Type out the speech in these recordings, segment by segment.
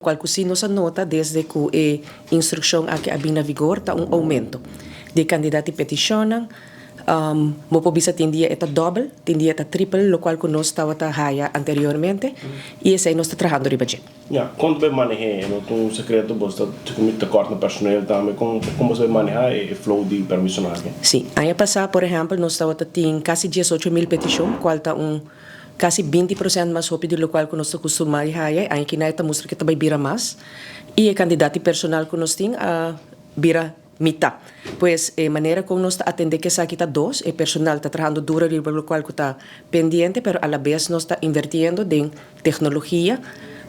Cual cu si nos a nota desde cu e instruccion aki a bin na vigor ta un aumento di e cantidad di peticionnan. Bo por bisa tin dia e ta dobel, tin dia e ta tripel locual cu nos tabata haya anteriormente y esey nos ta trahando riba dje. Ya, con ta bay maneh'é? No ta un secreto, bo ta ta kort na personeel tambe. Con con bo ta bay maneha e flow di permisonan aki? Sí, aña pasá por ehempel nos tabata tin casi 18.000 peticion cual ta un Kasi 20% mas hopi di lokual ku nos ta kustumá di haya, e aña kina e ta mustra ku e ta bai bira mas i e kantidat di personal ku nos tin a bira mitá. Pues e manera kon nos ta atendé ku esaki ta dos, e personal ta trahando duro riba lokual ku ta pendiente pero alabes nos ta invertiendo den teknologia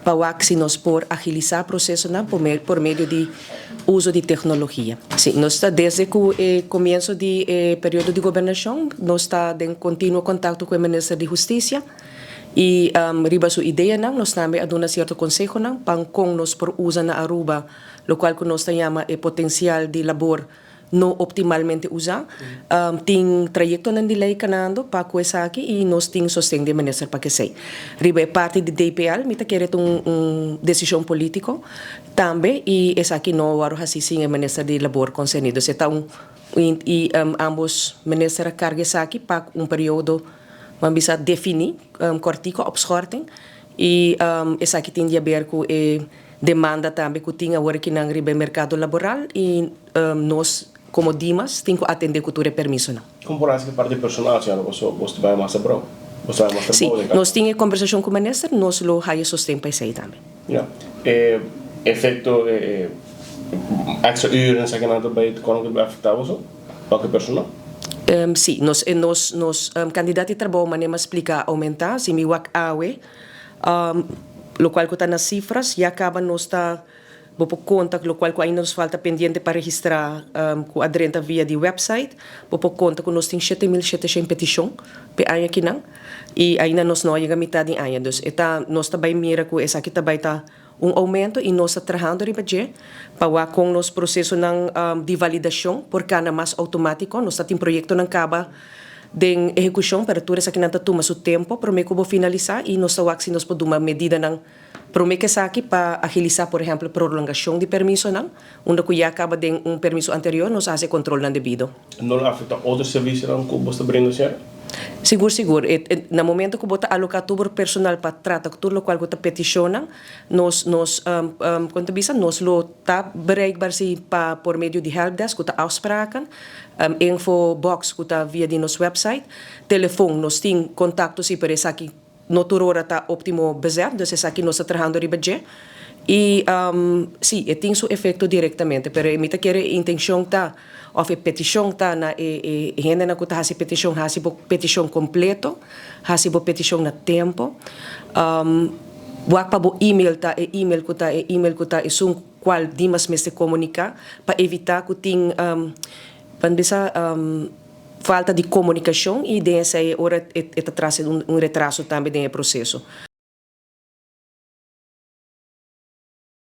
pa wak si nos por agilisá prosesonan por medio di uso di teknologia. Sí, nos ta desde ku e komienso di e periodo di gobernashon nos ta den kontinuo kontakto ku e minister di Hustisia i riba su ideanan nos tambe a duna sierto konsehonan pa kon nos por usa na Aruba lokual ku nos ta yama e potensial di labor no optimalmente usá. Tin trayektonan di lei kanando pa ku esaki i nos tin sosten di e minister pa kesei. Riba e parti di DPL mi ta kere ta un desishon polítiko tambe i esaki no a wòrdu hasí sin e minister di labor konserní. Dus e ta un i ambos minister a karga esaki pa un periodo ban bisa definí, kòrtiku, opschorting, i esaki tin di haber ku e demanda tambe ku tin awor akinan riba e merkado laboral i nos komo Dimas tin ku atendé ku tur e permisonan. Kon por hasi ku parti personal si ora boso bos ta bai mas abrou? Bos ta bai mas Sí, trabou den nos tin e kombersashon ku minister, nos lo haya sosten pa esei tambe. Ya. E efekto e extra uren esakinan ta bai kon ta bai afektá boso pa ku personal? Sí, nos nos nos kandidat di trabou manera mi a splika a oumentá, si mi wak awe Locual cu ta na cifras, ya caba nos ta, bo por conta locual cu ainda nos falta pendiente pa registra cu a drenta via di website, bo por conta cu nos tin 7700 peticion p'e aña akinan y ainda nos no a yega mitad di aña. Dus e ta, nos ta bay mira cu esaki ta bay ta un aumento y nos ta trahando riba dje pa wak con nos procesonan di validacion por cana mas automatico. Nos ta tin proyectonan caba den ehekushon, pero tur esakinan ta tuma su tempo promé ku bo finalisá i nos ta wak si nos por duma medidanan promé ku esaki pa agilisá, por ehèmpel, prolongashon di permisonan, unda ku ya kaba den un permiso anterior nos a hasi e kontrolnan debido. No lo afektá otro servisionan ku bo sta brinda, señora? Sigur, sigur. Na momento ku bo ta aloká tur bo personal pa trata ku tur lokual ku ta petishonnan, nos, nos, kon ta bisa, nos lo ta bereikbaar si pa por medio di helpdesk ku ta afspraken, Info box cu ta via di nos website. Telefon, nos tin contacto si pero esaki no tur ora ta optimo bezet, dus esaki nos ta trahando riba dje. Y si, e tin su efecto directamente, pero mi ta kere e intencion ta of e peticion ta na e hendenan cu ta haci peticion, haci bo peticion completo, haci bo peticion na tempo. Wak pa bo email ta e email cu ta e email cu ta esun. Cual Dimas mester comunica pa evita cu tin ban bisa falta di comunicacion y den esey ora e ta trase un retraso tambe den e proceso.